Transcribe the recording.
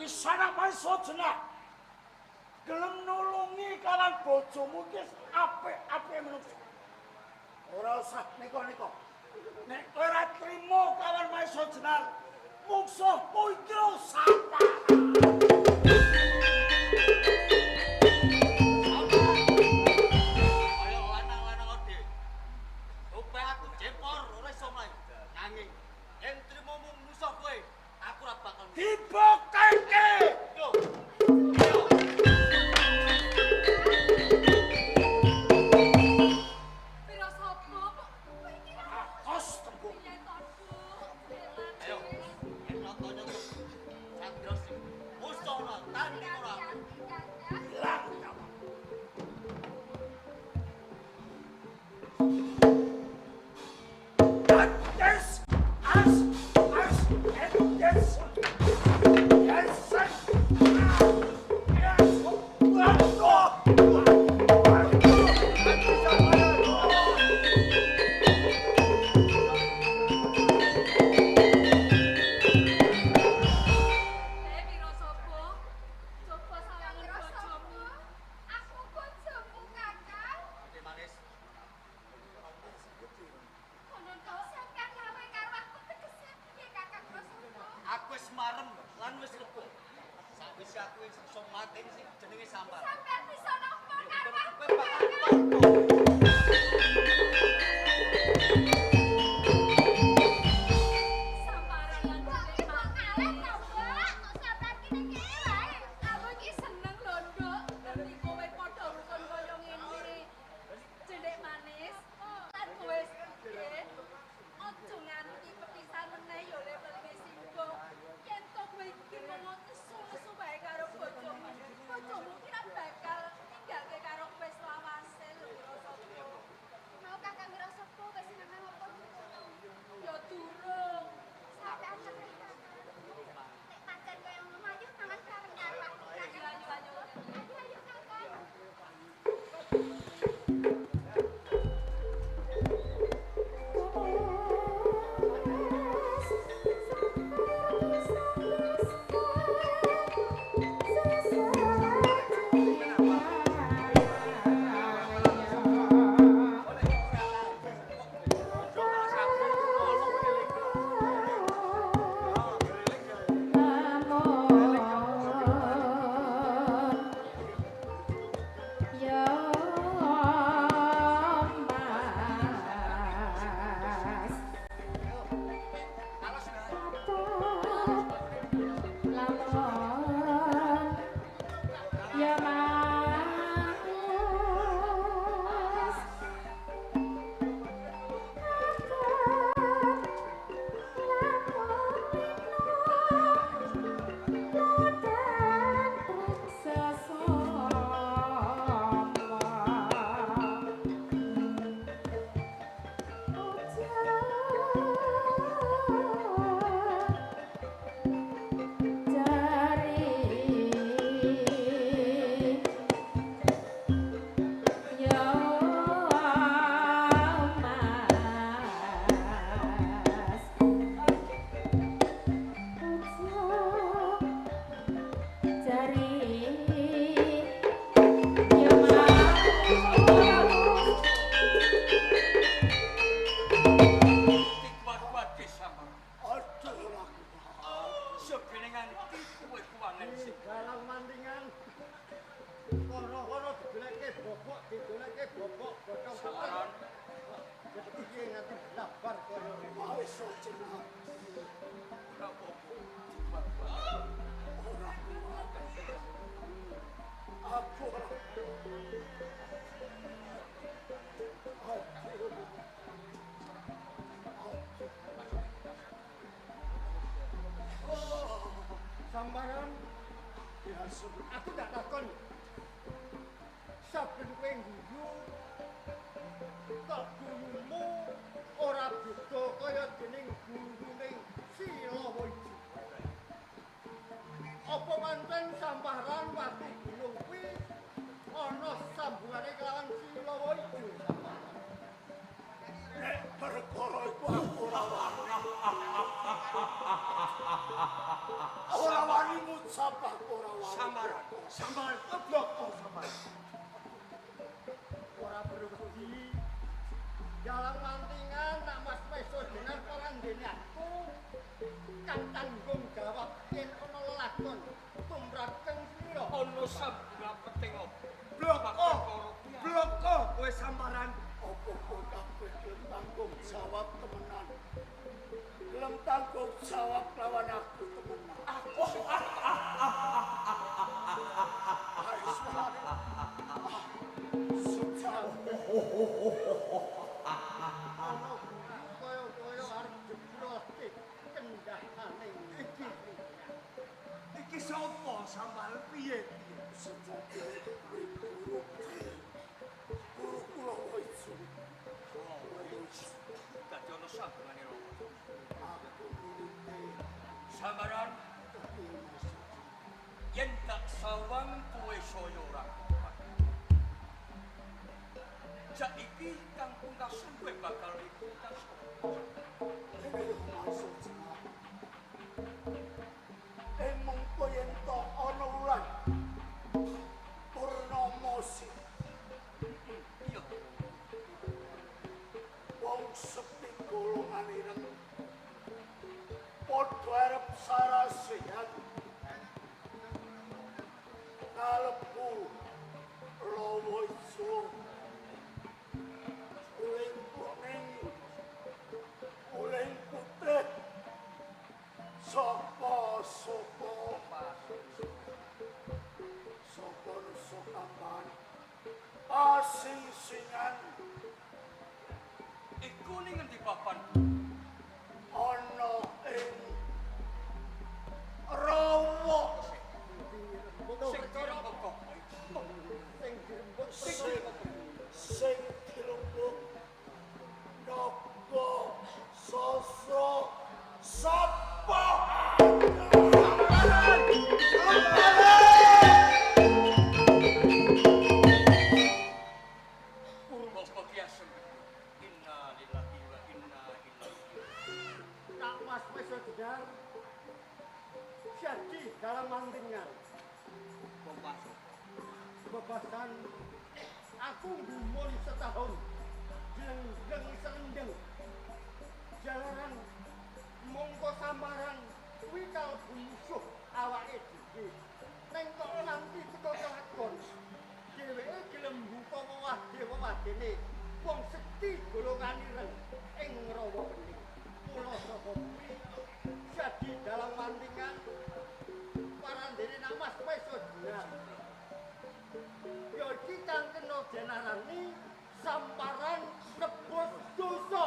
Kisana Maisa Jenar. Gelem nulungi kawan bojomu iki apik-apike menungso. Ora usah neko-neko. Nek kowe ora trimo kawan Maisa Jenar, mungsuhmu iki lho sapa? Kaya lanang-lanang ode. Upeh aku jempor ora iso mlayu. Nanging yen trimo mung musuh kowe, aku ora bakal Dibokteke. Yo. Pira sapa kok kowe iki? Akos tembung. Piye to, Bu? Ayo. Yen nontonnya tuh Sandra sing musuh ora tanding ora. Ilang nyawa. Yes, as, as, yes, yes, yes, Eh, pira sapa? Coba sawangen bojomu. Aku bojomu, Kakang. Oke, manis. Kono tok. Sampeyan gawe karo aku tegese piye, Kakang Rosoko? Aku wis marem lan wis lepuh. Sakwise aku wis iso mateni sing jenenge Sampar. Sampeyan bisa nampa karo aku, Kowe bakal Kakang. tompo. Samparan lan Kok jenenge kok kaleh manis. to, Mbak? Kok sampeyan kene-kene wae? Aku iki seneng lho, Nduk. Ngerti kowe padha rukun kaya ngene. Jeneng manis. Lan kowe sugih. Aja nganti pepisan meneh ya le welinge singgo. Yen to kowe iki mung nesu-nesu wae karo bojomu. Bojomu ki ra bakal ninggalke karo kowe selawase lho, Rosoko. Mau Kakang Rosoko wis mangan apa durung? Ya durung. Sampeyan ngerti, Kakang. Nek pancen kaya ngono ayo mangan bareng karo aku, Ayo Kakang. ayo ayo. Ayo ayo, Kakang. Dikuat-kuatke Sampar. Aduh, ora Segene nganti kowe kuwangen sing Galang mantingan. Kono-kono digoleke bobok, digoleke bobok, godhong Samaran. Piye nganti blabar kaya ngene. Maisa Jenar. Ora apa-apa. Dikuat-kuat. Ora kuat. Aku ora. Samparan, Ya sudah. aku tak takon. Saben kowe guyu, kok guyumu ora beda kaya dening guyune Silawa iki. Apa pancen Samparan watu gunung kuwi ana sambungane kelawan Silawa ijo, Samparan? Nek perkara iku aku ora wani. Ora wani. Sampah ora wani. Sambaran, sambaran, bloko sambaran. Ora perlu wedi. Dalam mantingan nak Mas Meso dengar parandene aku kang tanggung jawab yen ana lelakon tumrapken sira. Ana sambungan penting apa? Bloko, bloko kowe sambaran. Apa kowe kabeh gelem tanggung jawab temenan? Gelem tanggung jawab lawan aku temenan. Aku Ana kaya-kaya arep jebloske kendahane iki. Iki sapa sambaran piye piye? Sejati kuwi guru. Guru kula iso. Dadi ana sambungane lho. Aku murite Sambaran piye Mas? Yen tak sawang kowe saya ora kuat. Saiki kang pungkasan kowe bakal dipungkas. Ini lho Mas Jeneng. Mengko yen to ana wulan Purnama si Iya. Wong sepi golongan ireng padha arep sarasehan kalebu lawa ijo uling kuning uling putih sapa sapa sapa nusa kamban asing-singan Iku ning ngendi papan? Ana ing rawa Sing dirembuk Sing dirembuk sing dirembuk sing dirembuk naga sasra sapa. Bapak Kiasem. Inna lillahi wa inna ilaihi raji'un. Tak Mas Meso Jedar jadi dalam mantingan bebasan aku gumun setahun jlengleng selendeng jalaran mongko samaran kuwi kalebu musuh awake dhewe ning kok nganti teko kelakon dheweke gelem buka wewadhe-wewadene wong sekti golongan ireng ing Rawa Bening. Mula saka kuwi jadi dalam mantingan parandene nak Mas Meso Jenar ya iki kang kena denarani samparan nebus dosa.